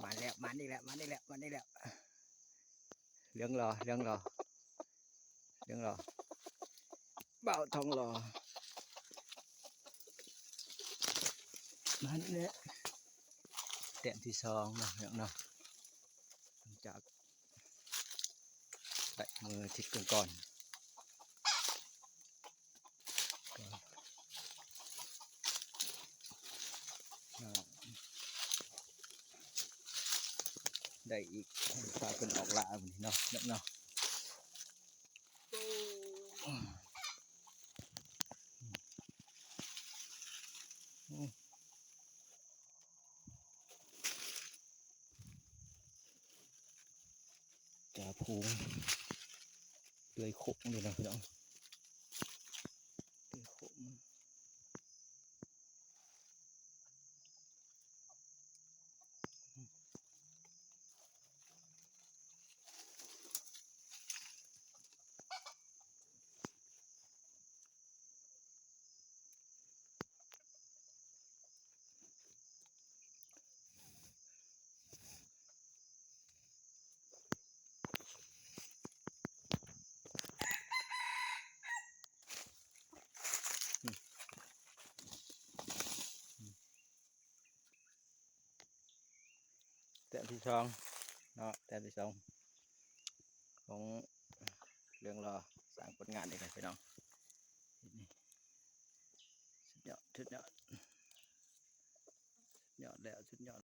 ມາແລ້ວ ມານີ້ແລ້ວ ມານີ້ແລ້ວ ມານີ້ແລ້ວ ເຫຼືອງຫຼໍ່ ເຫຼືອງຫຼໍ່ ເຫຼືອງຫຼໍ່ ບ່າວທອງຫຼໍ່ ມານີ້ແຫຼະ ແຕ້ມທີສອງເນາະ ເນາະ ຫຼັງຈາກ ໄດ້ມື້ທິດກ່ອນໆ ໄດ້ອີກ ພາເພິ່ນອອກລ່າມື້ນີ້ເນາະ ເນາະ ຈ່າພູງເລື່ອຍໂຄງເລີຍເນາະ ພີ່ນ້ອງ ເລື່ອຍໂຄງ. ແຕ້ມທີສອງເນາະ ແຕ້ມທີສອງຂອງເລື່ອງລໍສ້າງຜົນງານອີກແລ້ວພີ່ນ້ອງ ສຸດຍອດ ສຸດຍອດ ສຸດຍອດແລ້ວ ສຸດຍອດ.